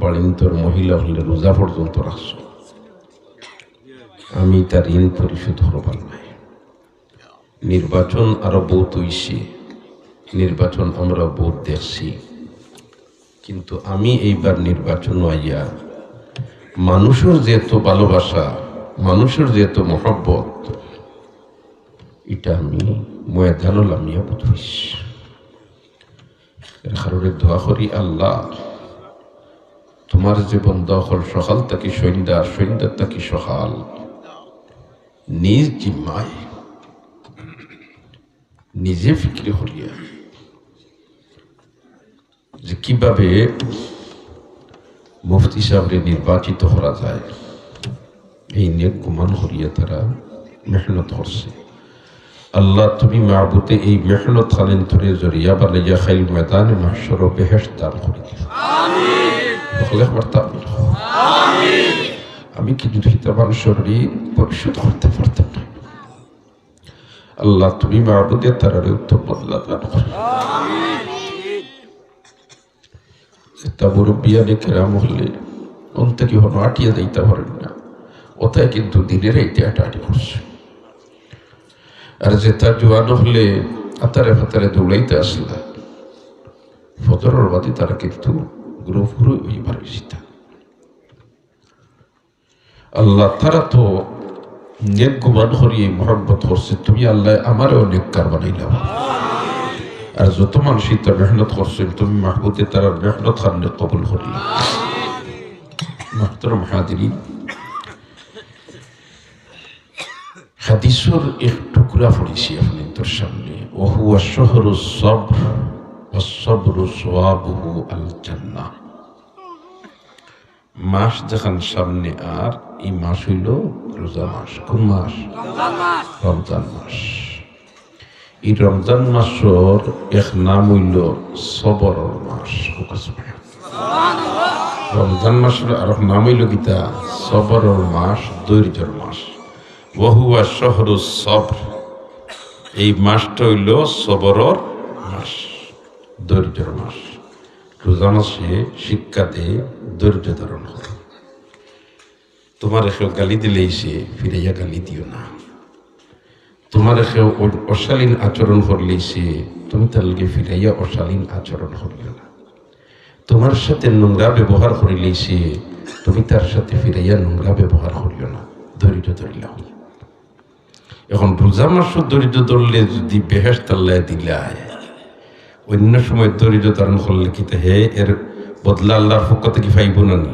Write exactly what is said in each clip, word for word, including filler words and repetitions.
পাড়িন্তর মহিলা অকলে রোজা পর্যন্ত রাখছো, আমি তার ঋণ পরিশোধ করবার নাই। নির্বাচন আরো বউত অইছে, নির্বাচন আমরা বউত দেখছি, কিন্তু আমি এইবার নির্বাচন আইয়া মানুষর যে এত ভালোবাসা, মানুষর যে এত মহব্বত, ইটা আমি ময়দানো লামিয়া বুঝ অইছি। এর কারণে দোয়া করি, আল্লাহ, তোমার যে বন্দা অকল সকাল থাকি সন্ধ্যা, সন্ধ্যা থাকি সকাল, নিজ জিম্মায় নিজে ফিকির করিয়া যে কিভাবে মুফতি সাহেবরে নির্বাচিত করা যায়, এই নেক গুমান করিয়া তারা মেহনত করছে। আল্লাহ, তুমি মাবুদে এই মেহনত খানিন্তরে জরিয়া বানাইয়া কাইল ময়দানে মাহশরো বেহেশত দান করি দিও। সকলে একবার তা বলো। আমি কিন্তু হিতা মানুষর ঋণ পরিশোধ করতে পারতাম না। আল্লাহ, তুমি মাবুদে তারারে উত্তম বদলা দান করো। যেতা মুরব্বিয়ানে কেরাম অকলে অন থাকি হনো আটিয়া যাইতা পারইন না, অতায় কিন্তু দিনে রাইতে আটাআটি করছে। আর যেতা জোয়ান অকলে আতারে ফাতারে দৌড়াইতা আছলা, ফজরর বাদে তারা কিন্তু গুরু ফুরু অইয়া বারইছিতা। আল্লাহ, তারা তো নেক গুমান করি মহব্বত করছে, তুমি আল্লাহ আমারেও নেককার বানাইলাও। আর যত মানুষ ইতা মেহনত করছে, তুমি মাবুদে তারার মেহনত খানরে কবুল করিলাও। মুহতারাম হাজিরিন, হাদিসর এক টুকরা পড়ছি আপনাইন্তর সামনে, "ওয়া হুয়া শাহরুস সবর, ওয়াস সবরু সওয়াবুহু আল জান্নাহ।" মাস যেখান সামনে আর, ই মাস অইলো রোজা মাস। কোন মাস? রমজান মাস। ই রমজান মাসর এক নাম অইলো সবরর মাস। রমজান মাসর আরক নাম অইলো কিতা? সবরর মাস, ধৈর্যর মাস। ওয়া হুয়া শাহরুস সবর, এই মাসটা অইলো সবরর মাস, ধৈর্যর মাস। রোজা মাসে শিক্ষা দেয় ধৈর্য ধারণ করো। তোমারে কেউ গালি দিলাইছে, ফিরাইয়া গালি দিও না। তোমারে কেউ অ-, অশালীন আচরণ করিলাইছে, তুমি তার লগে ফিরাইয়া অশালীন আচরণ করিও না। তোমার সাথে নোংরা ব্যবহার করিলাইছে, তুমি তার সাথে ফিরাইয়া নোংরা ব্যবহার করিও না, ধৈর্য ধরিলাও। এখন রোজা মাসো ধৈর্য ধরলে যদি বেহেশত আল্লায় দিলায়, অন্য সময় ধৈর্য ধারণ করলে কিতা হে এর বদলা আল্লাহর পক্ষ থাকি পাইবো না নি?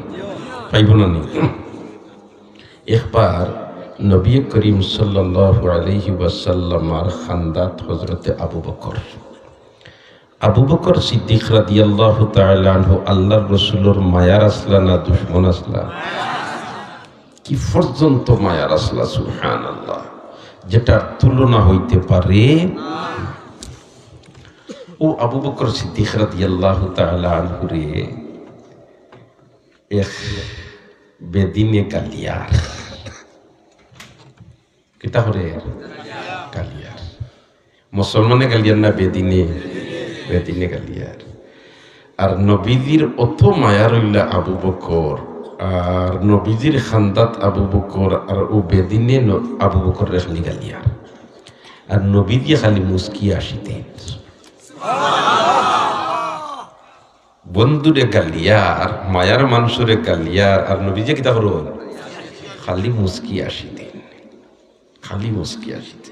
পাইবো না নি? একবার নবী করিম সাল্লাল্লাহু আলাইহি ওয়াসাল্লামর খান্দাত হযরতে আবু বকর, আবু বকর সিদ্দিক রাদিয়াল্লাহু তাআলা আনহু আল্লাহর রসুলর মায়ার আছলা না দুশমন আছলা? কি পর্যন্ত মায়ার আছলা, সুবহানাল্লাহ, যেটার তুলনা হইতে পারে। ও আবু বকর সিদ্দিক রাদিয়াল্লাহু তাআলা আনহুরে এক বেদিনে গালিয়ার। কিতা করে? গালিয়ার। মুসলমানে গালিয়ার না বেদিনে? বেদিনে গালিয়ার। আর নবীজির অত মায়ার অইলা আবু বকর, আর নবীজির খান্দাত আবু বকর, আর ও বেদিনে ন-, আবু বকররে খালি গালিয়ার। আর নবীজি খালি মুস্কি আসিতে। বন্ধুরে গালিয়ার, মায়ার মানষরে গালিয়ার, আর নবীজি কিতা করইন? খালি মুস্কি আসিতে, খালি মুস্কি আসিতে।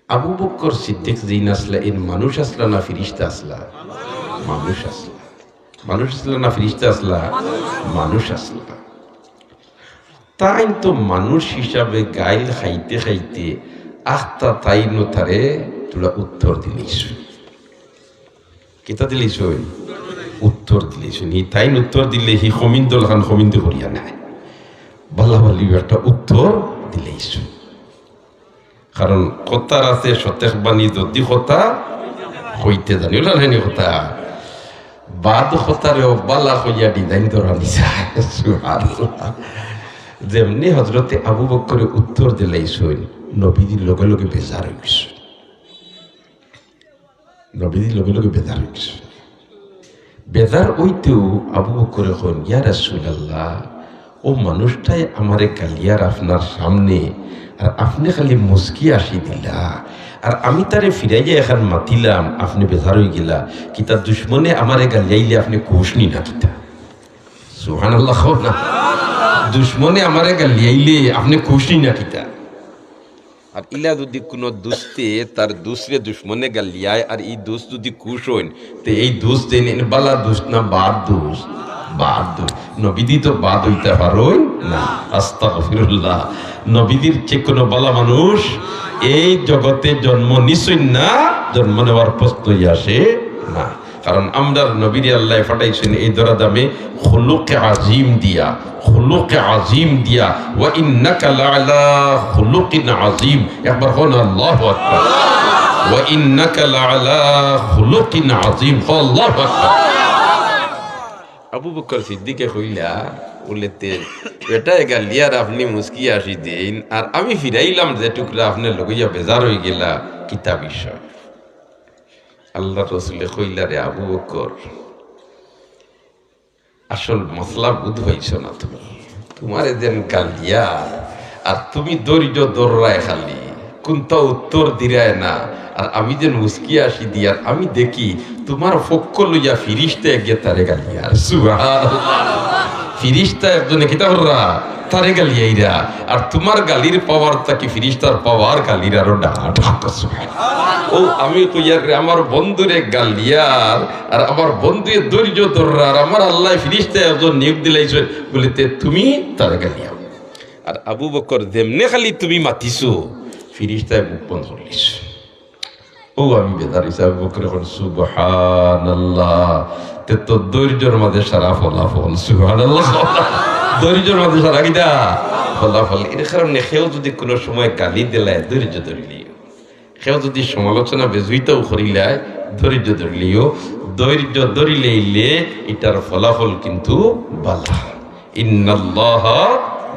আবু বকর সিদ্দিক যেইন আছলা, এইন মানুষ আছলা না ফিরিস্তা আছলা? মানুষ আছলা। মানুষ আছলা না ফিরিস্তা আছলা? মানুষ আছলা। তাইন তো মানুষ হিসাবে গাইল খাইতে খাইতে আখতা তাইনও তারে থুড়া উত্তর দিলাইছইন। কিতা দিলাইছইন? উত্তর দিলাইছইন। হি তাইন উত্তর দিলে হি খমিন দলখান খমিন দি করিয়া নায়। বালা বালি একটা উত্তর দিলাইছইন। কারণ কথার আছে সতেক বাণী, যদি কথা কইতে জানি, অলা নায়নি কথা? বাদ কথারেও বালা কইয়া design ধরা দিছে। সুবহানাল্লাহ। যেমনে হযরতে আবু বকরে উত্তর দিলাইছইন, নবীজি লগে লগে বেজার অইগেছইন। নবীজি লগে লগে বেজার অইগেছইন। বেজার অইতেউ আবু বকরে কইন, "ইয়া রাসূলুল্লাহ, অউ মানুষটায় আমারে গালিয়ার আপনার সামনে, আর আপনে খালি মুচকি হাসি দিলা, আর আমি তারে ফিরাইয়া এখান মাতিলাম, আপনে বেজার অইগেলা। কিতা দুশমনে আমারে গালিয়াইলে আপনে খুশ নি না কিতা?" সুবহানাল্লাহ কও না। দুশমনে আমারে গালিয়াইলে আপনে খুশ নি না কিতা? আর ইলা যুদি কুনু দুস্তে তার দুসরে দুশমনে গালিয়ায়, আর ই দুস্ত যুদি খুশ অইন, তে এই দুস্ত যেন বালা দুস্ত না বাদ দুস্ত? বাদ দুস্ত। নবীজি তো বাদ অইতা পারইন না। আস্তাগফিরুল্লাহ। নবীজির চেয়ে কুনু বালা মানুষ এই জগতে জন্ম নিছইন না, জন্ম নেওয়ার প্রশ্নই আসে না। কারণ আমরার নবীরে আল্লায় পাঠাইছইন এই ধরা দামে খুলুকে আজিম দিয়া, খুলুকে আজিম দিয়া। "ওয়া ইন্নাকা লাআলা খুলুকিন আজিম।" একবার কও না, "আল্লাহু আকবার।" "ওয়া ইন্নাকা লাআলা খুলুকিন আজিম।" কও, "আল্লাহু আকবার।" আবু বকর সিদ্দিকে কইলা, বুলে, "তে বেটায় গালিয়ার আপনে মুচকি হাসি দেইন, আর আমি ফিরাইলাম যে টুকরা আপনে লগাইয়া বেজার অইগেলা, কিতা বিষয়?" আল্লার রসুলে কইলা, "রে আবু বকর, আসল মাসলা বুঝ পাইছো না তুমি। তুমারে যেন গালিয়ার, আর তুমি ধৈর্য ধররায় খালি, কুন্তা উত্তর দিরায় না, আর আমি যেন মুচকি হাসি দিয়ার, আমি দেখি তুমার পক্ষ লইয়া ফিরিস্তা গিয়া তারে গালিয়ার।" সুবহানাল্লাহ। ফিরিস্তা একজনে কিতা কররা? তারে গালিয়াইরা। আর তুমার গালির পাওয়ার থাকি ফিরিস্তার পাওয়ার গালির আরো ডাট। অউ আমি কইয়ার রে, আমার বন্ধুরে গালিয়ার, আর আমার বন্ধুয়ে ধৈর্য ধররা, আর আমার আল্লায় ফিরিস্তা একজন নিয়োগ দিলাইছইন, বুলে, "তে তুমি তারে গালিয়াও।" আর আবু বকর যেমনে খালি তুমি মাতিছো, ফিরিস্তায় মুখ বন্ধ করিলিছে। অউ আমি বেজার অইছি, আবু বকরে কইন, "সুবহানাল্লাহ, তে তো ধৈর্যর মাঝে সারা ফলাফল।" সুবহানাল্লাহ। ধৈর্যর মাঝে সারা কিতা? ফলাফল। এর কারণে কেউ যুদি কুনু সময় গালি দিলায়, ধৈর্য ধরিলিও। কেউ যুদি সমালোচনা বেজুইতাও করিলায়, ধৈর্য ধরিলিও। ধৈর্য ধরিলাইলে ইটার ফলাফল কিন্তু বালা। ইন্নাল্লাহা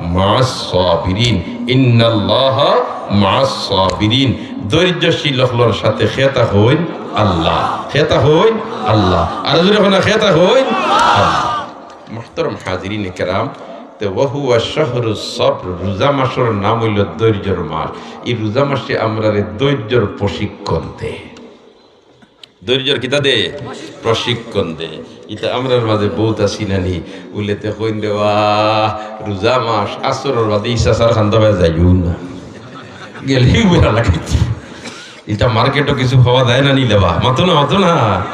মা'আস সাবিরিন, ইন্নাল্লাহা মা'আস সাবিরিন। ধৈর্যশীল অকলর সাথে কে থাকইন? আল্লাহ। কে থাকইন? আল্লাহ। আরো জোরে কও না, কে থাকইন? আল্লাহ। মুহতারাম হাজিরিনে কেরাম, তে ওয়া হুয়া শাহরুস সাবর, রোজা মাসর নাম অইলো ধৈর্যর মাস। ই রোজা মাসে আমরারে ধৈর্যর প্রশিক্ষণ দেয়। ধৈর্যর কিতা দে? প্রশিক্ষণ দে। ইতা আমরার মাঝে বউত আছি না নি? বুলে তে কইন দে, "ওয়াহ, রোজা মাস, আসরর বাদে ইশা ছাড়া খান্দাবায় যাইও না।" গেলেউ বুড়া লাগে। ইতা মার্কেটো কিছু পাওয়া যায় না নি লেবা? মাতো না, মাতো না।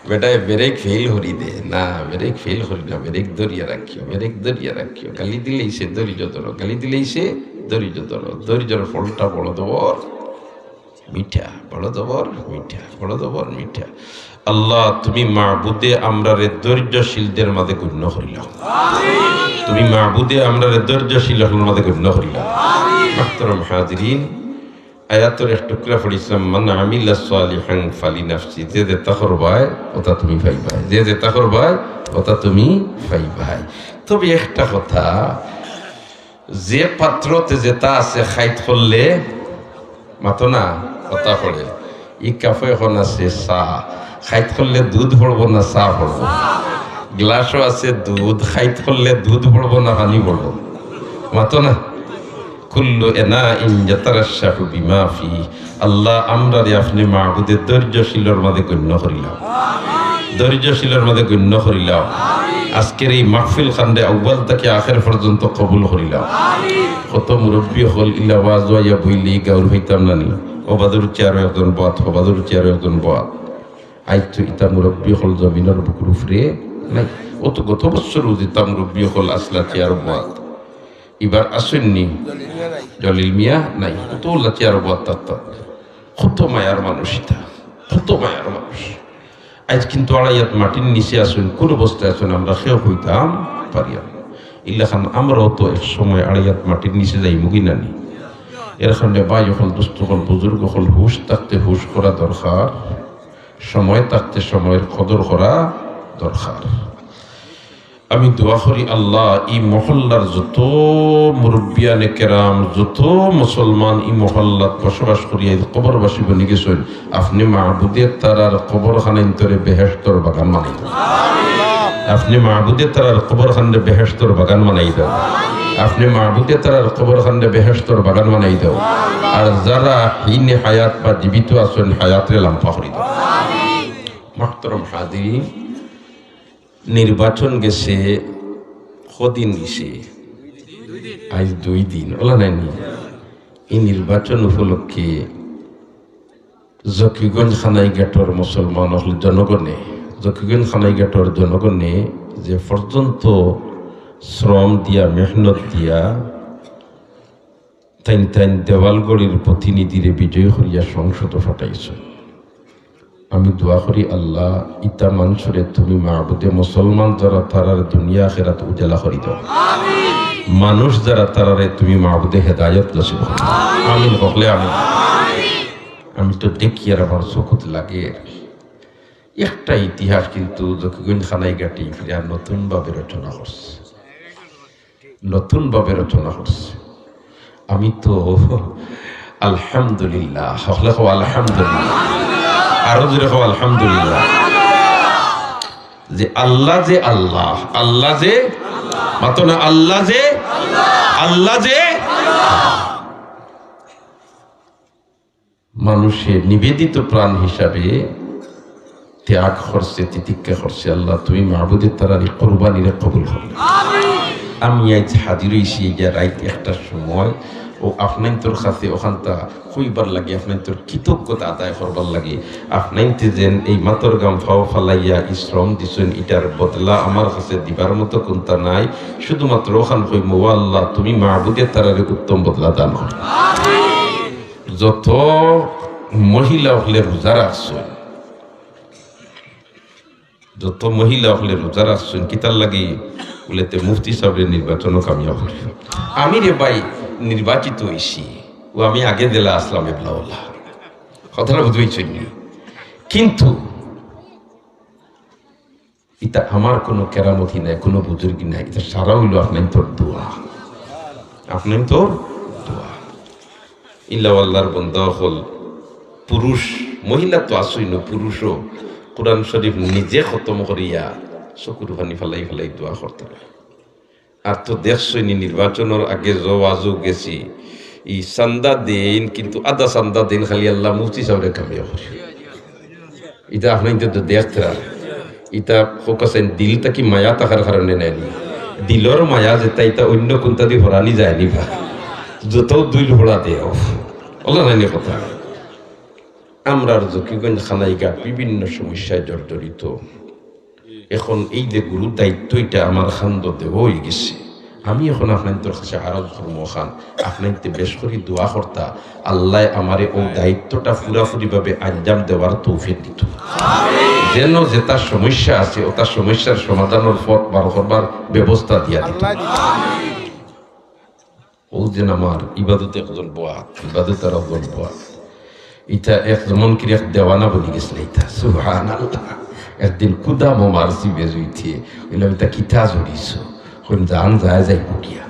বেটায় ব্রেক ফেল করি দে। না, ব্রেক ফেল করি না, ব্রেক ধরিয়া রাখিও, ব্রেক ধরিয়া রাখিও। গালি দিলাইছে, ধৈর্য ধরো, গালি দিলাইছে, ধৈর্য ধরো। ধৈর্যর ফলটা বড় জবর মিঠা, বড় জবর মিঠা, বড় জবর মিঠা। আল্লাহ, তুমি মাবুদে আমরারে ধৈর্যশীলদের মাঝে গণ্য করিলাও। তুমি মাবুদে আমরারে ধৈর্যশীল অকলর মাঝে গণ্য করিলাও। মুহতারাম হাজিরিন, আয়াতর এক টুকরা পড়ছিলাম, "মান আমিলা সালিহান ফালিনাফসি", যে যেতা করবায়, ওটা তুমি পাইবায়, যে যেতা করবায়, ওটা তুমি পাইবায়। তবে একটা কথা, যে পাত্রতে যেতা আছে, খাইত করলে, মাতো না, কথা পড়ে। ই কাপো এখন আছে চা, খাইত করলে দুধ পড়বো না চা পড়বো? গ্লাসও আছে দুধ, খাইত করলে দুধ পড়বো না পানি পড়বো? মাতো না। কুল্লু ইনাইন ইয়াতারাশশাহু বিমা ফিহি। আল্লাহ, আমরারে আপনে মাবুদে ধৈর্যশীলর মাঝে গণ্য করিলাও, ধৈর্যশীলর মাঝে গণ্য করিলাও। আজকের এই মাহফিল খানরে আউয়াল থাকি আখের পর্যন্ত কবুল করিলাও। কত মুরব্বি অকল ইলা ওয়াজ অইয়া বইলে গাউর পাইতাম না নি, ও বাদুর চেয়ারো একজন বওয়াত, ও বাদুর চেয়ারো একজন বওয়াত। আইজ তো ইতা মুরব্বি অকল জমিনর বুকুর উপরে নাই। অত গত বছরও যেতা মুরব্বি অকল আছলা চেয়ারো বওয়াত। ইবার আছইন নি? জলিল মিয়া নাই। অত অলা চেয়ারো বওয়াত থাকতা। কত মায়ার মানুষ ইতা, কত মায়ার মানুষ। আইজ কিন্তু আড়াই আত মাটির নিচে আছইন, কুন অবস্থায় আছইন আমরা কেউ কইতাম পারিয়ার না। ইলাখান আমরাও তো এক সময় আড়াই আত মাটির নিচে যাইমুগি না নি। এর কারণে ভাই অকল, দোস্ত অকল, বুজুর্গ অকল, হুশ থাকতে হুশ করা দরকার, সময় থাকতে সময়ের কদর করা দরকার। আমি দোয়া করি, আল্লাহ, ই মহল্লার যত মুরব্বিয়ানে কেরাম, যত মুসলমান ই মহল্লাত বসবাস করি আইজ কবরবাসী বনি গেছইন, আপনে মাবুদে তারার কবরখানাইন্তরে বেহেশতর বাগান বানাই দেও। আপনে মাবুদে তারার কবরখানরে বেহেশতর বাগান বানাই দেও। আপনে মাবুদে তারার কবরখানরে বেহেশতর বাগান বানাই দেও। আর যারা হিনে হায়াত বা জীবিত আছইন, হায়াতরে লাম্বা করি দেও। মুহতারাম হাজিরিন, নির্বাচন গেছে, কদিন গেছে? আইজ দুই দিন, অলা নায়নি? ই নির্বাচন উপলক্ষে জকিগঞ্জ কানাইঘাটর মুসলমান অকল জনগণে, জকিগঞ্জ কানাইঘাটর জনগণে যে পর্যন্ত শ্রম দিয়া, মেহনত দিয়া, তাইন তাইন দেওয়ালগড়ির প্রতিনিধিরে বিজয়ী করিয়া সংসদো পাঠাইছইন। আমি দোয়া করি, আল্লাহ, ইতা মানষরে তুমি মাবুদে মুসলমান যারা তারার দুনিয়া আখেরাত উজালা করি দেও। মানুষ যারা তারারে তুমি মাবুদে হেদায়ত নসিব করো। আমিন, হকলে আমিন। আমি তো দেখি আর আমার চকুত লাগে একটা ইতিহাস, কিন্তু জকিগঞ্জ কানাইঘাটে ফিরে আর নতুন ভাবে রচনা করছে। নতুন ভাবে রচনা করছে। আমি তো আলহামদুলিল্লাহ, হকলে কও আলহামদুলিল্লাহ, আরো জোরে কও আলহামদুলিল্লাহ। যে আল্লাহ, যে আল্লাহ, আল্লাহ যে, মাতো না, আল্লাহ যে, আল্লাহ যে, মানুষে নিবেদিত প্রাণ হিসাবে ত্যাগ করছে, তিতিক্ষা করছে। আল্লাহ, তুমি মাবুদে তারার ই কুরবানিরে কবুল করো। আমি আইজ হাজির অইছি ইগিয়া রাইত একটার সময়, ও আপনাইন্তর কাছে অখানতা কইবার লাগি, আপনাইন্তর কৃতজ্ঞতা আদায় করবার লাগি। আপনাইন্তে যেন এই মাতর গাম ফাও ফালাইয়া ই শ্রম দিছইন, ইটার বদলা আমার কাছে দিবার মতো কুন্তা নাই। শুধুমাত্র অখান কইমু, ও আল্লাহ, তুমি মাবুদে তারারে উত্তম বদলা দান করো। যত মহিলা অকলে রোজা রাখছইন, যত মহিলা অকলে রোজা রাখছইন, কিতার লাগি? বুলে তে মুফতি সাবরে নির্বাচনো কামিয়াব করি। আমি রে ভাই নির্বাচিত অইছি, ও আমি আগে জেলা আছলাম এবলা অলা। কথাটা বুঝছইন নি? কিন্তু ইতা আমার কুনু কেরামতি নাই, কুনু বুজুর্গি নাই, ইতা সারা অইলো আপনাইন্তর দোয়া, আপনাইন্তর দোয়া। ইলা আল্লাহর বন্দা অকল, পুরুষ, মহিলা তো আছইন, পুরুষও কোরআন শরীফ নিজে খতম করিয়া চকুর পানি ফালাই ফালাই দোয়া করতা। আর তো দেখছইন নি, নির্বাচনর আগে যে ওয়াজো গেছি, ই চান্দা দেইন, কিন্তু আধা চান্দা দেইন খালি আল্লাহ মুফতি সাবরে কামিয়াব করি। ইতা আপনাইন্তে তো দেখতরা, ইতা ফোকাস আইন দিল থাকি মায়া থাকার কারণে নায়নি। দিলর মায়া যেতা, ইতা অইন্য কুন্তা দি হরানি যায়নি বা। যত দুইল হরা দেও। অলা নায়নি কথা। আমরার জকিগঞ্জ কানাইঘাট বিভিন্ন সমস্যায় জর্জরিত। এখন এই যে গুরু দায়িত্ব, ইটা আমার কান্দো দেওয়া অইগেছে। আমি এখন আপনাইন্তর কাছে আরজ করমু অখান, আপনাইন্তে বেশ করি দোয়া করতা, আল্লায় আমারে অউ দায়িত্বটা পুরাপুরিভাবে আঞ্জাম দেওয়ার তৌফিক দিতো। যেন যেতা সমস্যা আছে, অতা সমস্যার সমাধানর পথ বার করবার ব্যবস্থা দিয়া দিতো। অউ যেন আমার ইবাদত একজন বওয়াত, ইবাদত আর একজন বওয়াত। ইতা এক যেমন করি এক দেওয়ানা বনি গেছিল ইতা। সুবহানাল্লাহ। একদিন কুদামো মারছি বেজুইতে, কইলাম, "ইতা কিতা জুড়িছো?" কইন, "জান যায় যাইবো গিয়া।"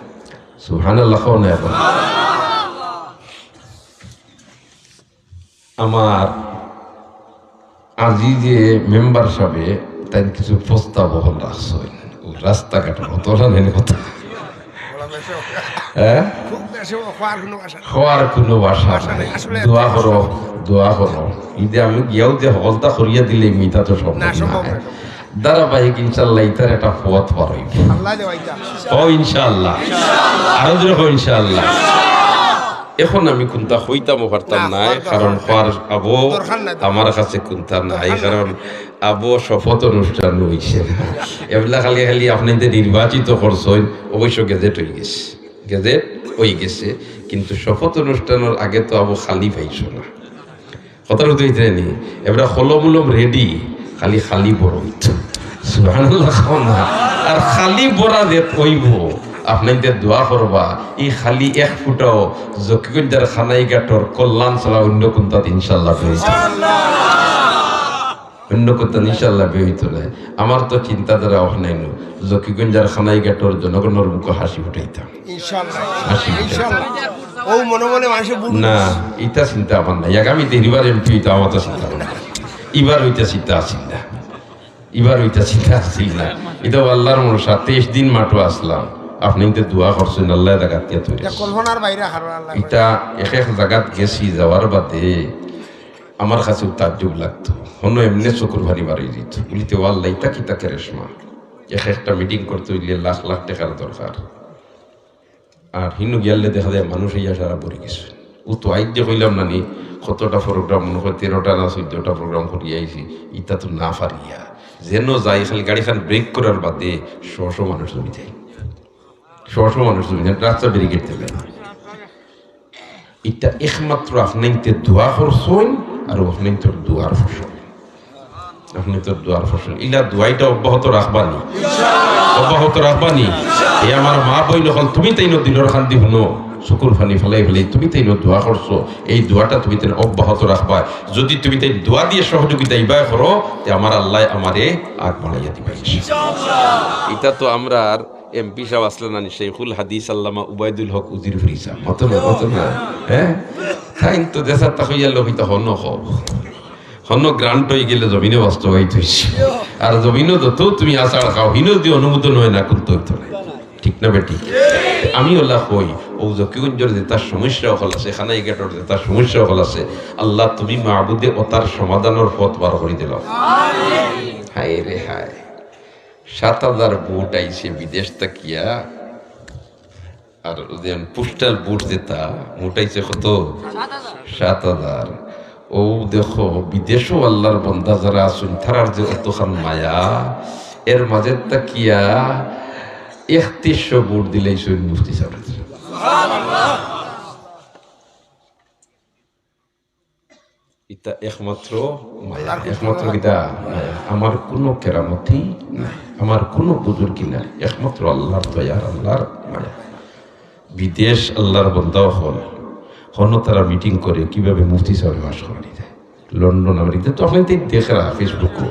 সুবহানাল্লাহ কও না এখন। আমার আজি যে মেম্বার সাবে তাইন কিছু প্রস্তাব অখন রাখছইন, অউ রাস্তাঘাটর অতলা নেন কথা। হ্যাঁ? খুব বেশি খোয়ার কোনো ভাষা নাই। খোয়ার কোনো ভাষা নাই। আসলে দোয়া করো, দোয়া করো। ইদে আমি গিয়াও যে হকলতা করিয়া দিলে মিতা তো সম্ভব না, সম্ভব না। ধারাবাহিক ইনশাআল্লাহ ইতার একটা পথ বার অইবো। আল্লাহ দেওয়া ইতা। ও ইনশাআল্লাহ। আরো জোরে কও ইনশাআল্লাহ। এখন আমি কুন্তা কইতাম পারতাম না, নায়, পারতাম কারণ না। খোয়ার আবো দরকার নাই, দরকার আমার কাছে কুন্তা নাই, দরকার নাই। কারণ আবো শপথ অনুষ্ঠান অইছে না। এবলা খালি খালি আপনাইন্তে নির্বাচিত করছইন, অবশ্য গেজেট অইগেছে, গেজেট অইগেছে, কিন্তু শপথ অনুষ্ঠানর আগে তো আবো খালি পাইছো না। কথাটা বুঝতে পারছেন নি? এবার কলম উলম রেডি, খালি খালি বড় অইতো। সুবহানাল্লাহ কও না। আর খালি বড়া যে অইবো, আপনাইন্তে দোয়া করবা, ই খালি এক ফুটাও জকিগঞ্জর কানাইঘাটর কল্যাণ ছাড়া অইন্য কুন্তাত ইনশাআল্লাহ অইতো না। অন্য কথা ইনশাআল্লাহ বেহিত নাই। আমার তো চিন্তাধারা অখ নাই নু। জকিগঞ্জ আর খানাইঘাটর জনগণর মুখো হাসি ফুটাইতাম। ইনশাআল্লাহ। হাসি ফুটাইতাম। ইনশাআল্লাহ। ও মনে মনে মাসে বুঝ না, ইতা চিন্তা আমার নাই। আগামী দিন এবার এমপি অইতাম, আমার তো চিন্তা ভাবনা নাই। ইবার অইতা চিন্তা আছিল না। ইবার অইতা চিন্তা আছিল না। ইটা আল্লাহর মনসা, তেইশ দিন মাঠো আছলাম। আপনে ইনতে দোয়া করছইন, আল্লায় জাগাত দিয়া তুলে। ইটা কল্পনার বাইরে হারো আল্লাহ। ইটা এক এক জাগাত গেছি, যাওয়ার বাদে আমার কাছেও তাজ্জুব লাগতো। হনো এমনে চকুর পানি বারই দিত। বুলিতে, "ও আল্লাহ, ইতা কিতা কেরেশমা?" এক একটা মিটিং করতে অইলে লাখ লাখ টেকার দরকার। আর হিনো গিয়ালে দেখা যায় মানুষ ইয়া সারা ভরি গেছে। ও তো আইজ যে কইলাম না নি, কতটা প্রোগ্রাম, মনে হয় তেরোটা না চোদ্দটা প্রোগ্রাম করি আইছি, ইতা তো না পারিয়া। যেন যাই, খালি গাড়িখান ব্রেক করার বাদে শ শ মানুষ জমি যায়। শ শ মানুষ জমি যায়, রাস্তা ব্যারিকেড দেবে না। ইটা একমাত্র আপনাইনতে দোয়া করছইন, আর আপনাইনতর দোয়ার ফসল। আপনাইনতর দোয়ার ফসল। ইলা দোয়াইটা অব্যাহত রাখবানি। অব্যাহত রাখবানি। এ আমার মা বইন অকল, তুমি তাইনও দিলর কান্দি হুনো, চকুর পানি ফালাই ফালাই, তুমি তাইনও দোয়া করছো, এই দোয়াটা তুমি তাইন অব্যাহত রাখবা। যদি তুমি তাইন দোয়া দিয়া সহযোগিতা ইবায় করো, তে আমার আল্লায় আমারে আগ বাড়াইয়া দিবা। ইটা তো আমরার এমপি সাব আছলা না নি, শেখুল হাদিস আল্লামা উবাইদুল হক উজিরপুরি সাব। মাতো না, মাতো না। হ্যাঁ? তাইন তো দেশাত্তা কইয়া লোক ইতা হনো হক। হনো গ্রান্ট অইগেলে জমিনো বাস্তবায়িত অইছে। আর জমিনো যত তুমি আছাড় খাও, হিনো যদি অনুমোদন অয় না, কুন্তা অইতো নায়। ঠিক না বেঠিক? আমি অলা কই, অউ জকিগঞ্জর যেতা সমস্যা অকল আছে, খানাইঘাটর যেতা সমস্যা অকল আছে, আল্লাহ তুমি মাবুদে অতার সমাধানর পথ বার করি দিলাও। হায় রে হায়। সাত হাজার ভোট আইছে বিদেশ থাকিয়া, আর অউ যে পোস্টাল ভোট যেতা, ভোট আইছে কত? সাত হাজার। অউ দেখো, বিদেশও আল্লাহর বন্দা যারা আছইন, তারার যে অতখান মায়া, এর মাঝে থাকিয়া একত্রিশশো ভোট দিলাইছইন মুফতি সাবরে। ইতা একমাত্র মায়া, একমাত্র কিতা? মায়া। আমার কুনু কেরামতি নাই, আমার কুনু বুজুর্গি নাই, একমাত্র আল্লাহর দয়া, আল্লাহর মায়া। বিদেশ আল্লাহর বন্দা অকল, হনো তারা মিটিং করে কিভাবে মুফতি সাবরে পাশ করানি যায়। লন্ডন, আমেরিকা, তো আপনাইনতে দেখরা Facebook-ও।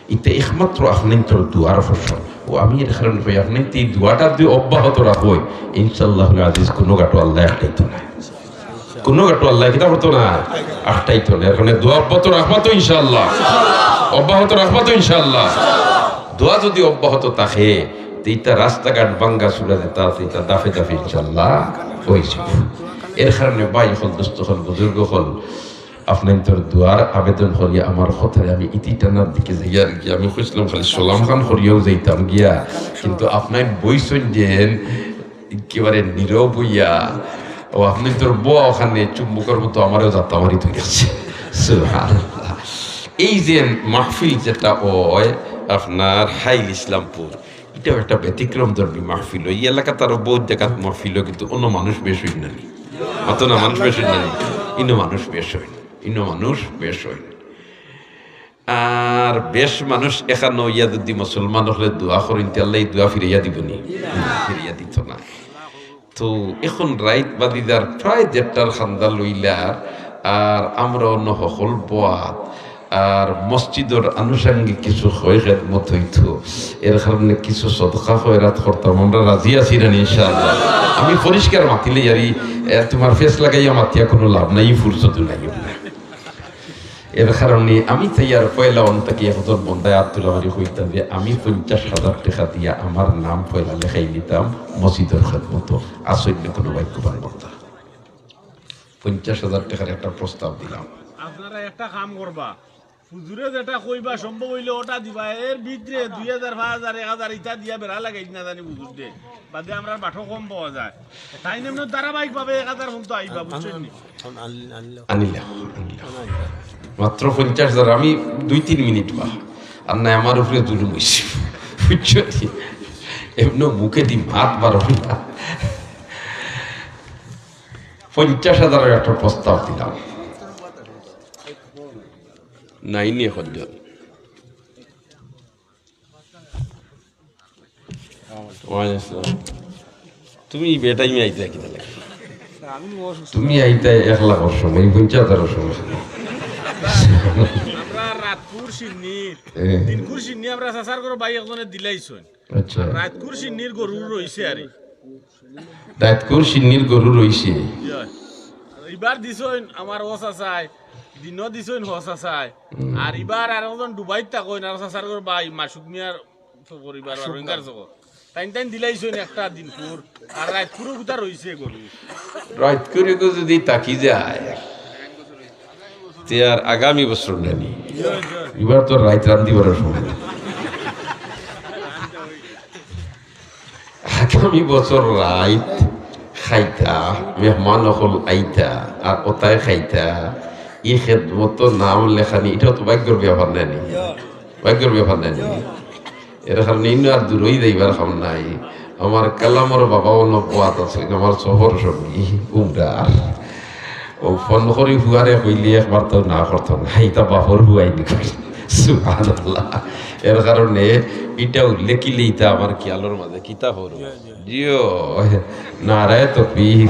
ইতা একমাত্র আপনাইনতর দোয়ার ফসল। অউ আমি এর কারণে কই, আপনাইনতে ই দোয়াটা যদি অব্যাহত রাখইন, ইনশাআল্লাহুল আজিজ কুনু ঘাটো আল্লায় আটকাইতো নায়। কুনু ঘাটো আল্লায় কিতা করতো নায়? আটকাইতো নায়। এর কারণে দোয়া অব্যাহত রাখবা তো ইনশাআল্লাহ? অব্যাহত রাখবা তো ইনশাআল্লাহ? দোয়া যদি অব্যাহত থাকে, তে ইতা রাস্তাঘাট ভাঙ্গা চুরা যেতা আছে, ইতা দাফে দাফে ইনশাআল্লাহ অইযিবো। এর কারণে ভাই অকল, দোস্ত অকল, বুজুর্গ অকল, আপনাইনতর দোয়ার আবেদন করিয়া আমার কথারে আমি ইতি টানার দিকে যাইয়ার গিয়া। আমি কইছলাম খালি সালাম খান করিয়াউ যাইতাম গিয়া, কিন্তু আপনাইন বইছইন যেন একেবারে নীরব অইয়া, অউ আপনাইনতর বওয়া অখানে চুম্বকর মতো আমারেও জাতা মারি ধরিয়া আছে। সুবহানাল্লাহ। এই যে মাহফিল যেটা অয় আপনার হাইল ইসলামপুর, ইটাও একটা ব্যতিক্রম ধর্মী মাহফিল অয়। ই এলাকাত আরো বউত জাগাত মাহফিল অয়, কিন্তু অনো মানুষ বেশ অইন না নি? মাতো না, মানুষ বেশ অইন না নি? ইনো মানুষ বেশ অইন, ইনো মানুষ বেশ অইন। আর বেশ মানুষ একখানো অইয়া যদি মুসলমান অকলে দোয়া করইন, তে আল্লায় ই দোয়া ফিরাইয়া দিবো নি? ফিরাইয়া দিতো নায়। তো এখন রাইত বাজি যার প্রায় দেড়টার খান্দা লইলার, আর আমরা অনো হকল বওয়াত, আর মসজিদর আনুষঙ্গিক কিছু হয় খেদমত অইতো, এর কারণে কিছু সদকা খয়রাত করতাম, আমরা রাজি আছি না নি ইনশাআল্লাহ? আমি পরিষ্কার মাতিলে আর ই, এ, তুমার ফেস লাগাইয়া মাতিয়া কুনু লাভ নাই, ই ফুরসত নাই। এর কারণে আমি চাইয়ার পয়লা অন থাকি একজন বন্দায় আত তুলা মারি কইতা যে আমি পঞ্চাশ হাজার টেকা দিয়া আমার নাম পয়লা লেখাই নিতাম মসজিদর খেদমতো। আছইন নি কুনু ভাগ্যবান বন্দা? পঞ্চাশ হাজার টেকার একটা প্রস্তাব দিলাম। আপনারা একটা কাম করবা, হুজুরে যেটা কইবা সম্ভব অইলে ওটা দিবা, এর ভিতরে দুই হাজার, পাঁচ হাজার, এক হাজার ইতা দিয়া বেড়া লাগাইছ না জানি হুজুররে। বাদে আমরার বাটো কম পাওয়া যায়। তাইন এমনে ধারাবাহিকভাবে এক হাজার পর্যন্ত আইবা, বুঝছইন নি? আনিলা, আনিলা। মাত্র পঞ্চাশ হাজার, আমি দুই তিন মিনিট বা। আর নায় আমার উপরে জুলুম অইছে। বুঝছো নি? এমনে মুখেদি মাত বার অয় না। পঞ্চাশ হাজারর একটা প্রস্তাব দিলাম। নাই নি এখন। ওয়ালাইকুম আসসালাম। তুমি বেটাইমে আইতায় কিতা লাগি? তুমি আইতায় এক লাখর সময়, পঞ্চাশ হাজারর সময়। শিন্নি, এ। দিনকুর শিন্নি আমরার চাচার ঘরর ভাই একজনে দিলাইছইন। আচ্ছা। রাইতকুর শিন্নির গরু রইছে আরি। রাইতকুর শিন্নির গরু রইছে। ইয়া। ইবার দিছইন আমার অউ চাচায়, দিনও দিছইন অউ চাচায়। হুম। আর ইবার আরকজন ডুবাইত থাকইন, আর চাচার ঘরর ভাই মাসুক মিয়ার পরিবার আর রোহিঙ্গার জগৎ। তাইন তাইন দিলাইছইন একটা দিনকুর, আর রাইতকুরও গুতা রইছে গরু। রাইতকুরও যদি থাকি যায়, তে আর আগামী বছর নানি। ইবার তো রাইত রান্ধিবার সময় নাই। আগামী বছর রাইত খাইতা, মেহমান অকল আইতা, আর অতায় খাইতা, ই খেদমত নাম লেখানি, ইটাও তো ভাগ্যর ব্যাপার নানি। ভাগ্যর ব্যাপার নানি। এর কারণে ইনো আর দূরই যাইবার কাম নাই। আমার কালামর বাবাও নবুয়াত আছে, আমার সফর সঙ্গী উমরার। অউ ফোন করি ফুয়ারে কইলে একবার তো না করতো না, ইটা বাপর ফুয়াই নি কই। সুবহানাল্লাহ। এর কারণে ইটা উল্লেখ কিলে ইটা আমার খেয়ালর মাঝে কিতা হলো। জিও, নারায়ে তকবীর।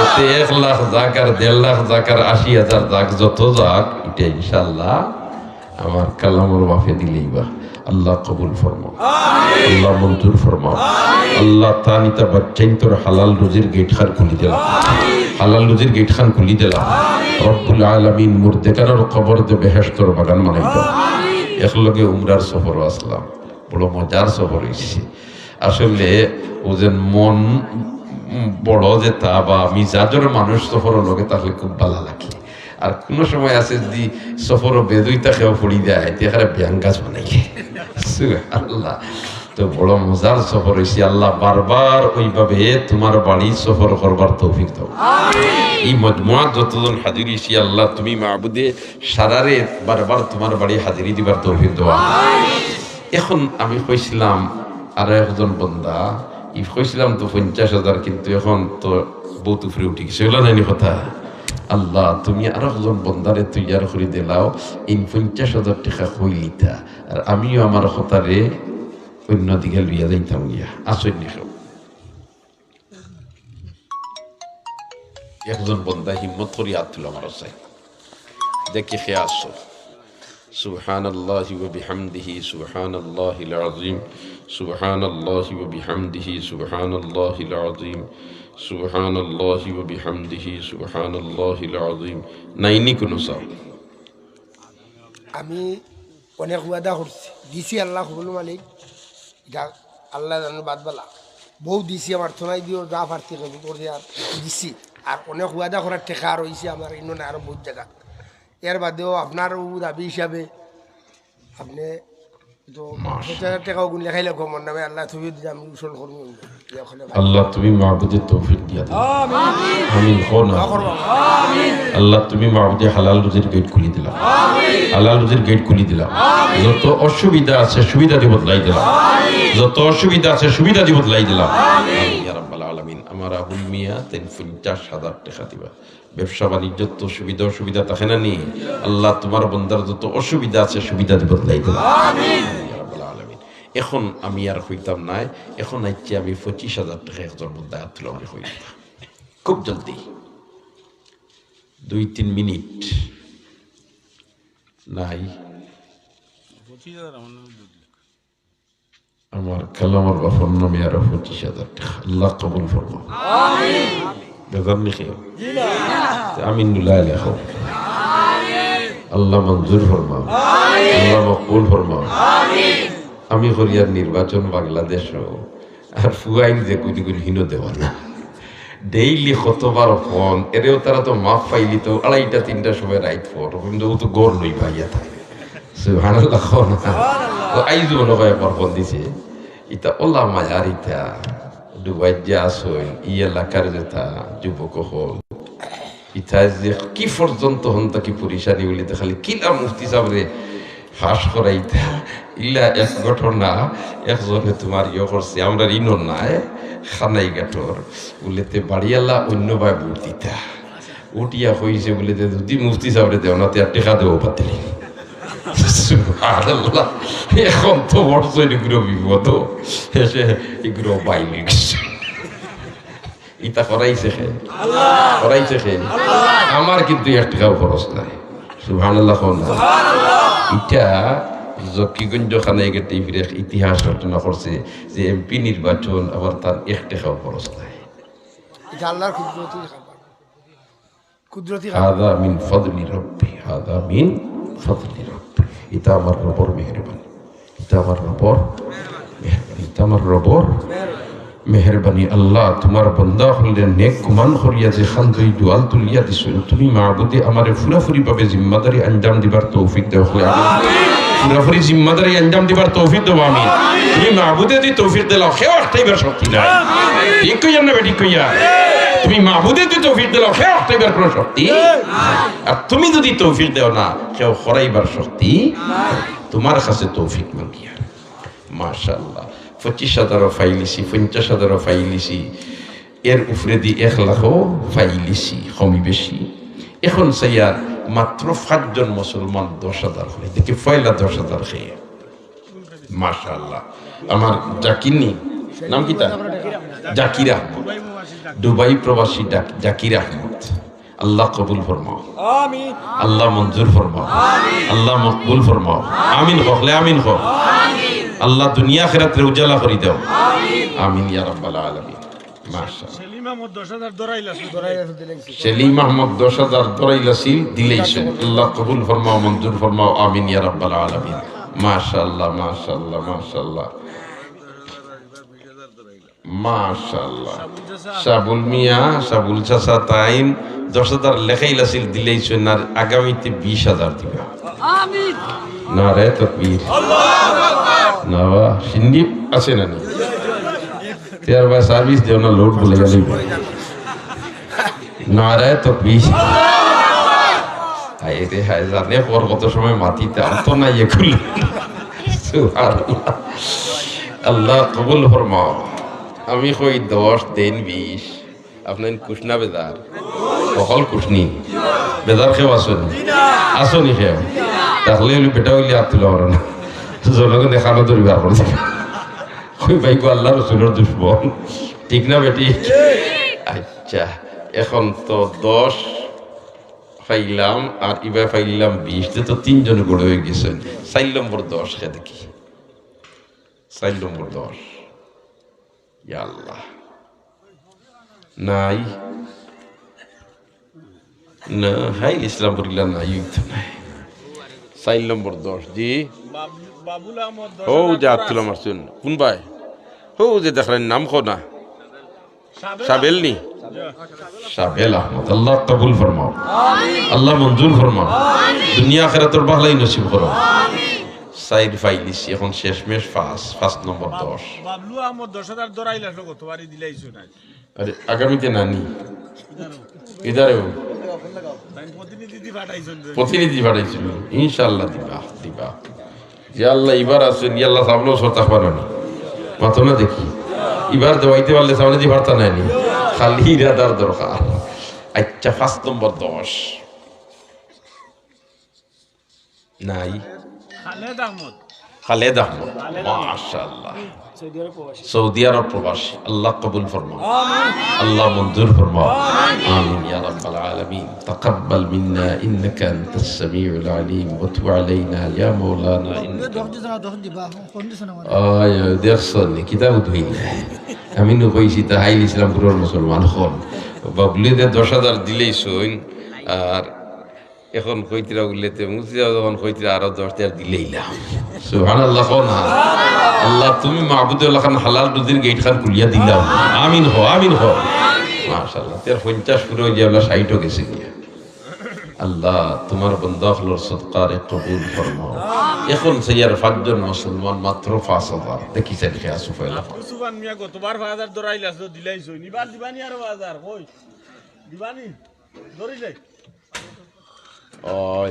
এতে এক লাখ যাক আর দেড় লাখ যাক আর আশি হাজার যাক, যত যাক, ইটা ইনশাআল্লাহ আমার কালামর বাপে দিলাইবা। আল্লাহ কবুল ফরমাও, আল্লাহ মঞ্জুর ফরমাও। আল্লাহ তান ইতা বাচ্চাইন্তর হালাল রুজির গেট খান খুলি দিলা, হালাল রুজির গেট খান খুলি দিলা। রব্বুল আলামিন মুর্দেগানর কবররে বেহেশতর বাগান বানাইবা। একলগে উমরার সফরও আছলাম, বড় মজার সফর অইছে। আসলে অউ যে মন বড় যেতা বা মিজাজর মানুষ সফরর লগে থাকলে খুব ভালা লাগে। আর কুনু সময় আছে যদি সফরো বেদুই থাকেও পড়ি যায়, তে এখানে ব্যাঙ গাছ বানাইলে। সুবহানাল্লাহ। তো বড় মজার সফর অইছে। আল্লাহ বারবার অউভাবে তুমার বাড়ি সফর করবার তৌফিক দেও। এই মজমুয়াত যতজন হাজির অইছি, আল্লাহ তুমি মাবুদে সারারে বারবার তুমার বাড়ি হাজিরি দিবার তৌফিক দেও। এখন আমি কইছিলাম, আরো একজন বন্দা, ই কইছিলাম তো পঞ্চাশ হাজার, কিন্তু এখন তো বউত উপরে উঠি গেছে, অইলো নানি কথা? আল্লাহ, তুমি আরো একজন বন্দারে তৈয়ার করি দিলাও, ইন পঞ্চাশ হাজার টেকা কইলিতা, আর আমিও আমার কথারে অইন্য দিকে লইয়া যাইতাম গিয়া। আছইন নি কেউ? একজন বন্দা হিম্মত করি আত তুলো আমার চাই। দেখি কে আছো। সুবহানাল্লাহি ওয়া বিহামদিহি, সুবহানাল্লাহিল আযীম, সুবহানাল্লাহি ওয়া বিহামদিহি, সুবহানাল্লাহিল আযীম, সুবহানাল্লাহি ওয়া বিহামদিহি, সুবহানাল্লাহিল আযীম। নাইনি কুনু চাও? আমি অনেক ওয়াদা করছি, দিছি, আল্লাহ কবুল মালিক। ইটা আল্লাহ জানো বাদ বালা। বউত দিছি আমার থনাই দিও, যা পারছি কবুল করি আর দিছি। আর অনেক ওয়াদা করার টেকা রইছে আমার ইনো না আরো বউত জাগাত। এর বাদেও আপনার ও দাবি হিসাবে আপনে তো মাশাআল্লাহ। পঞ্চাশ হাজার টেকাও গুনলে খাইলে কম, মন নামে আল্লাহ তুমি যদি আমি উসুল করবো। আল্লাহ তুমি মাবুদে তৌফিক দিয়া দেও। আমিন। আমিন। কও না। দোয়া করবো। আল্লাহ তুমি মাবুদে হালাল রুজির গেট খুলি দিলাও। হালাল রুজির গেট খুলি দিলাও। যত অসুবিধা আছে সুবিধা দি বদলাই দিলাও। যত অসুবিধা আছে সুবিধা দি বদলাই দিলাও। ইয়া রাব্বাল আলামিন, আমার আবুল মিয়া তাইন পঞ্চাশ হাজার টেকা দিবা। ব্যবসা বাণিজ্যত তো সুবিধা অসুবিধা থাকে না নি? আল্লাহ তুমার বন্দার যত অসুবিধা আছে সুবিধা দি বদলাই দিলাও। ইয়া রাব্বাল আলামিন। এখন আমি আর কইতাম নায়, এখন আইচ্ছা আমি পঁচিশ হাজার টেকা একজন বন্দায় আত তুলো আমি কইতাম। খুব জলদি, দুই তিন মিনিট নাই। আমার কালামর বাপর নামে আরো পঁচিশ হাজার টেকা। আল্লাহ কবুল ফরমাও। বেজার নি কেউ? তে আমিন দুলাইলে কও। আল্লাহ মঞ্জুর ফরমাও। আল্লাহ মকবুল ফরমাও। আমি করিয়ার নির্বাচন বাংলাদেশো, আর ফুয়াইন যে কুদিগুন হিনো দেওয়া না। ডেইলি কতবার ফোন, এরেও তারা তো মাফ পাইলি তো আড়াইটা তিনটার সময় রাইত ফোন, কিন্তু ও তো গড় লই পাইয়া থাকে। সুবহানাল্লাহ কও না। ও আইজ মনে হয় একবার ফোন দিছে। ইতা ওলা মায়ার ইতা, ডুবাই যে আসইন, ই এলাকার যেতা যুবক অকল। ইতা যে কি পর্যন্ত হন তা কি পরিশানি বলি তো খালি কিলা মুফতি সাবরে ফাঁস করাইতা। ইলা এক ঘটনা, একজনে তুমার ইয়ে করছে, আমরা ইনো নায়, খানাই গাটর। বলে তে বাড়িওয়ালা অন্য বায় ভোট দিতা। উঠিয়া কইছে বলে যে যদি মুফতি সাবরে দেও না, তে আর টেকা দেও পাতিল। সুবহানাল্লাহ। এখন তো বড় ইগুরো বিপদ, এসে ইগুরো বাইলিক্স। ইতা করাইছে কে? আল্লাহ। করাইছে কে? আল্লাহ। আমার কিন্তু এক টেকাও খরচ নাই। সুবহানাল্লাহ কও না। সুবহানাল্লাহ। ইটা জকিগঞ্জ খানাইঘাটে ফিরে এক ইতিহাস রচনা করছে যে এমপি নির্বাচন আবার তার এক টেকাও খরচ নাই। এটা আল্লাহর কুদরতি খাবার। কুদরতি খাবার। হাদা মিন ফাদলি রব্বি, হাদা মিন ফাদলি রব্বি। ইটা আমার রবর মেহেরবানি, ইটা আমার রবর মেহেরবানি, ইটা আমার রবর মেহেরবানি। আল্লাহ, তুমার বন্দা অকলরে নেক গুমান করিয়া যেখান দুই দুয়াল তুলিয়া দিছো, তুমি মাবুদে আমারে পুরাপুরি ভাবে জিম্মাদারি আঞ্জাম দিবার তৌফিক দেও। পুরাপুরি জিম্মাদারি আঞ্জাম দিবার তৌফিক দেও, আমিন। তুমি মাবুদে যদি তৌফিক দিলাও, কেউ আটকাইবার শক্তি নাই। ঠিক কইয়া না বেঠিক কইয়া? তুমি মাবুদে যদি তৌফিক দিলাও, কেউ আটকাইবার কোনো শক্তি, আর তুমি যদি তৌফিক দেও না, কেউ হরাইবার শক্তি। তুমার কাছে তৌফিক মাগিয়ার। মাশাআল্লাহ, পঁচিশ হাজারও পাইলিছি, পঞ্চাশ হাজারও পাইলিছি, এর উপরেদি এক লাখও পাইলিছি, কমি বেশি। এখন চাইয়ার মাত্র পাঁচজন মুসলমান দশ হাজার করে। দেখি পয়লা দশ হাজার কে। মাশাআল্লাহ, আমার জাকির নি, নাম কিতা? জাকির আহমদ, দুবাই প্রবাসী ডাক-, জাকির আহমদ। আল্লাহ কবুল ফরমাও। আমিন। আল্লাহ মঞ্জুর ফরমাও। আমিন। আল্লাহ মকবুল ফরমাও। আমিন। হকলে আমিন হক। আমিন। আল্লাহ দুনিয়া আখিরাতরে উজালা করি দাও। আমিন। আমিন ইয়া রাব্বাল আলামিন। মাশাআল্লাহ। সেলিম আহমদ দশ হাজার ধরাইল আছিল। সেলিম আহমদ দশ হাজার ধরাইল আছিল, দিলাইছো। আল্লাহ কবুল ফরমাও, মঞ্জুর ফরমাও। আমিন ইয়া রাব্বাল আলামিন। মাশাআল্লাহ, মাশাআল্লাহ, মাশাআল্লাহ। মাশাআল্লাহ। সাবুল মিয়া, সাবুল চাচা তাইন দশ হাজার লেখাইল আছিল, দিলাইছইন, আর আগামীতে বিশ হাজার দিবা। আমিন। নারায়ে তাকবীর। আল্লাহু আকবার। না বা, সিন্নি আছে না নি? তে আর ভাই সার্ভিস দেও না, লোড বলে গেলি। নারায়ে তাকবীর। হায় রে হায়, জানে পর কত সময় মাতিতাম তো না ইয়ে খুলে। সুবহানাল্লাহ। আল্লাহ কবুল ফরমাও। আমি কই দশ, দেইন বিশ। আপনাইন খুশ না বেজার? হকল খুশ নি? বেজার কেউ আছো নি? আছো নি কেউ? তাইলে অইলে বেটা অইলে আত তুলা পারো না। জনগণে কানো ধরি বার করে দিবা। কই ভাই গো, আল্লাহ রসুলর দুশমন। ঠিক না বেঠিক? আচ্ছা, এখন তো দশ পাইলাম, আর ইবায় পাইলাম বিশ, তে তো তিনজনে বড় অই গেছইন। চাইর নম্বর দশ কে দেখি, চাইর নম্বর দশ। ইয়া আল্লাহ, নাই না, হাই ইসলামপুর ইলা নাই, অইতো নাই। চাইর নম্বর দশ, জি। বাবুল আহমদ দশ হাজার। ও যে আত তুলা মারছইন, কুন ভাই? ও যে দেখরায় নাম কও না। সাবেল নি? সাবেল আহমদ, আল্লাহ কবুল ফরমাও, আল্লাহ মঞ্জুর ফরমাও, দুনিয়া আখিরাতর ভালাই নসিব করো। চাইর পাইলিছি, এখন শেষমেশ পাঁচ, পাঁচ নম্বর দশ। বাবলু আহমদ দশ হাজার ধরাইল আছিল, গতবারই দিলাইছো না। আরে, আগামীতে নানি। ইদারে ও। তাই প্রতিনিধি দি পাঠাইছইন যে। প্রতিনিধি পাঠাইছইন। ইনশাআল্লাহ দিবা, দিবা। যে আল্লাহ ইবার আছইন, ইয়া আল্লাহ সামনেও সরতা পারো নি। মাতো না দেখি। ইবার দেওয়াইতে পারলে সামনে দি পারতা নায় নি। খালি ইরাদার দরকার। আচ্ছা, পাঁচ নম্বর দশ। নাই। খালেদ আহমদ। খালেদ আহমদ। খালেদ আহমদ। মাশাআল্লাহ। সৌদি আরব প্রবাসী। সৌদি আরব প্রবাসী। আল্লাহ কবুল ফরমাও। আমিন। আল্লাহ মঞ্জুর ফরমাও। আমিন। আমিন ইয়া রাব্বাল আলামিন। তাকাব্বাল মিন্না ইন্নাকা আনতাস সামিউল আলিম ওয়া তুব আলাইনা ইয়া মাওলানা ইন্নাকা। দশ দিছে না, দশ দিবা, কোন দিছে না আমারে? ওই, ওই, দেখছো নি? কিতাব ধইলে। আমি নু কইছি, তা হাইল ইসলামপুরর মুসলমান হন। বাবলুয়ে দশ হাজার দিলাইছইন, আর এখন কইতরা উল্লেতে মুক্তি যাও, যখন কইতরা আরো দশ হাজার দিলাইলাম। সুবহানাল্লাহ কও না। আল্লাহ, তুমি মাবুদে আল্লাহ খান হালাল রুজির গেট খান খুলিয়া দিলাও। আমিন কও, আমিন কও। মাশাআল্লাহ। তের পঞ্চাশ পুরো অই গিয়া আমরা ষাইটও গেছি গিয়া। আল্লাহ, তুমার বন্দা অকলর সদকারে কবুল ফরমাও। এখন চাইয়ার পাঁচজন মুসলমান, মাত্র পাঁচ হাজার। দেখি চাই কে আসু ফেলা। আব্দুস সুবহান মিয়া গতবার পাঁচ হাজার ধরাইল আছিল, দিলাইছইন। ইবার দিবানি আরো পাঁচ হাজার, কই? দিবানি? ধরি যাই। ওই,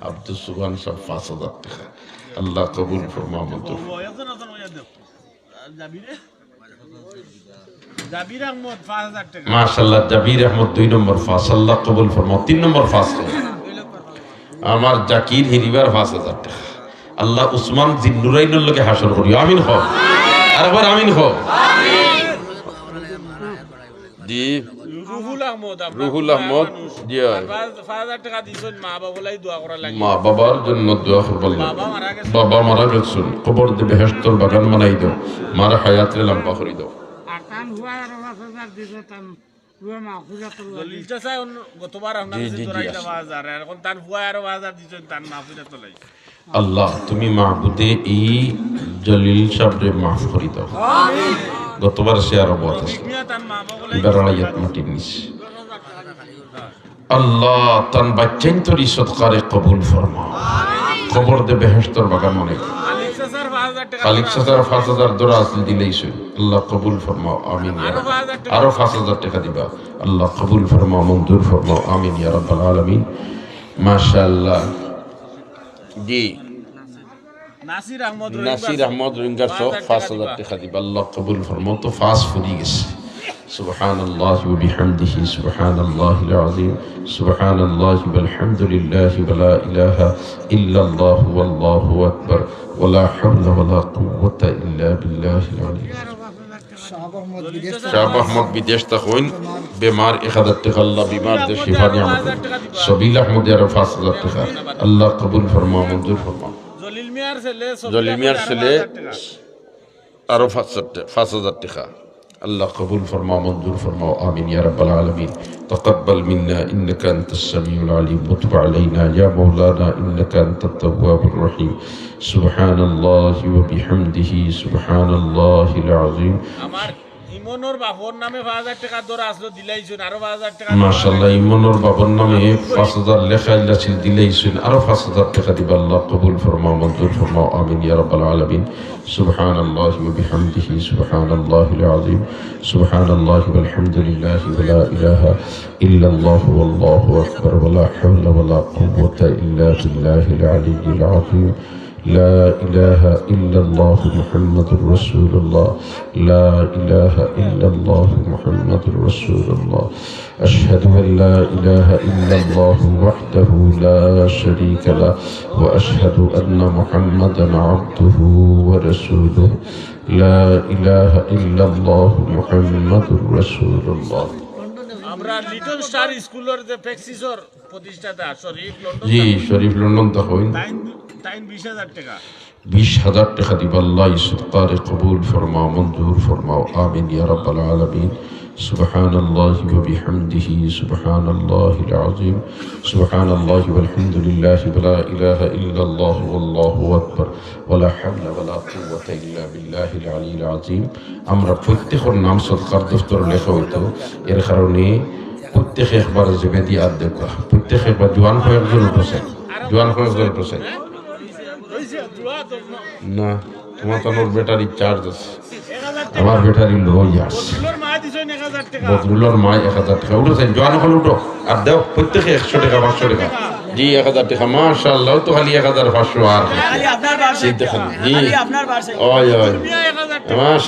আব্দুস সুবহান সাব পাঁচ হাজার টেকা। আল্লাহ কবুল ফরমাও মঞ্জুর। ও, একজন, একজন, ওই দেও। আর জাবিরে? জাবির আহমদ, পাঁচ হাজার টেকা। মাশাআল্লাহ, জাবির আহমদ দুই নম্বর পাঁচ, আল্লাহ কবুল ফরমাও। তিন নম্বর পাঁচ কে? আমার জাকির হিরিবার পাঁচ হাজার টেকা। আল্লাহ উসমান জিন্নুরাইনর লগে হাশর করিও। আমিন কও। আরেকবার আমিন কও। জি। রুহুল আহমদ, আপনার রুহুল আহমদ, মানুষ। জি, হয়। আর পাঁচ, পাঁচ হাজার টেকা দিছইন মা বাবারে দোয়া করার লাগি। মা বাবার জন্য দোয়া করবার লাগি। বাবা মারা গেছইন। বাবা মারা গেছইন, কবর দি বেহেশতর বাগান বানাই দেও, মার হায়াতরে লম্বা করি দেও। আর তান পুয়ায় আরো পাঁচ হাজার দিছে, তান পুয়া মাহফিলাত। জলিল চাচা, অন্য, গতবার আপনার জি, কাছে জি, জি, ধরাইলা আছে। পাঁচ হাজার, এখন তান পুয়ায় আরো পাঁচ হাজার দিছইন, তান মাহফিলাত লাগি। আল্লাহ, তুমি মাবুদে এই জলিল সাবরে মাফ করি দেও। গতবার সে আরো বউত আছে। আল্লাহ, তান বাচ্চাইন্তর ই সদকারে কবুল ফরমাও। কবর দে বেহেশতর বাগান বানাই দেও। খালিক চাচার পাঁচ হাজার ধরা আছিল, দিলাইছইন। আল্লাহ কবুল ফরমাও, আমিন ইয়া রাব্বাল। আরো পাঁচ হাজার টেকা দিবা। আল্লাহ কবুল ফরমাও, মঞ্জুর ফরমাও, আমিন ইয়া রাব্বাল আলামিন। মাশাআল্লাহ। জি। নাসির আহমদ রোহিঙ্গা নাসির আহমদ রোহিঙ্গার সব পাঁচ হাজার টেকা দিবা। আল্লাহ কবুল ফরমাও। তো পাঁচ ফুরি গেছে। سبحان الله وبحمده، سبحان الله العظيم، سبحان الله والحمد لله ولا إله إلا الله والله أكبر ولا حول ولا قوة إلا بالله العلي العظيم। শাহাব আহমদ বিদেশ থাকইন, বেমার এক হাজার টেকা, আল্লাহ বেমার দে শিফা নিয়ামত। সবিল আহমদ আরো পাঁচ হাজার টেকা, আল্লাহ কবুল ফরমাও, মঞ্জুর ফরমাও। জলিল মিয়ার ছেলে, জলিল মিয়ার ছেলে আরো পাঁচ হাজার টেকা, পাঁচ হাজার টেকা, আল্লাহ কবুল ফরমাও, মঞ্জুর ফরমাও, আমিন ইয়া রাব্বাল আলামিন। تقبل منا إنك أنت السميع العليم وتب علينا يا مولانا إنك أنت التواب الرحيم. سبحان الله وبحمده، سبحان الله العظيم. আমার ইমনর বাপর নামে পাঁচ হাজার টেকা ধরা আসলো, দিলাইছইন, আরো পাঁচ হাজার টেকা। মাশাআল্লাহ, ইমনর বাপর নামে পাঁচ হাজার লেখা আছিল, দিলাইছইন, আরো পাঁচ হাজার টেকা দিবা। আল্লাহ কবুল ফরমাও, মঞ্জুর ফরমাও, আমিন ইয়া রাব্বাল আলামিন। سبحان الله وبحمده، سبحان الله العظيم، سبحان الله والحمد لله ولا إله إلا الله والله أكبر ولا حول ولا قوة إلا بالله العلي العظيم. لا إله إلا الله محمد رسول الله. لا إله إلا الله محمد رسول الله. أشهد أن لا إله إلا الله وحده لا شريك له وأشهد أن محمدا عبده ورسوله. لا إله إلا الله محمد رسول الله. আমরা লিটল স্টার স্কুলর যে প্যাক্সিসর প্রতিষ্ঠাতা শরীফ লন্ডন জি, থাকইন। শরীফ লন্ডন থাকইন। তাইন, তাইন বিশ হাজার টেকা। বিশ হাজার টেকা দিবা। আল্লাহ ই সদকারে কবুল ফরমাও, মঞ্জুর ফরমাও। আমিন ইয়া রাব্বাল আলামিন। سبحان الله وبحمده، سبحان الله العظيم، سبحان الله والحمد لله ولا إله إلا الله والله أكبر ولا حول ولا قوة إلا بالله العلي العظيم. আমরা প্রত্যেকর নাম সদকার দফতর লেখা অইতো, এর কারণে প্রত্যেকে একবার জেবেদি আত দেউক্কা, প্রত্যেকে একবার। জোয়ান কয়েকজন উঠছে, জোয়ান কয়েকজন উঠছে। না, তোমার তো আমার ব্যাটারি চার্জ আছে, আমার ব্যাটারি লো আছে। বদরুলর মায় এক হাজার টেকা উঠছে, জোয়ান অকল উঠো, আর দেও প্রত্যেকে একশো টেকা, পাঁচশো টেকা। জি, এক হাজার টেকা, মাশাআল্লাহ, তো খালি এক হাজার পাঁচশো আর খালি আপনার বার্ষিক। জি, ওই, ওই। মাশা-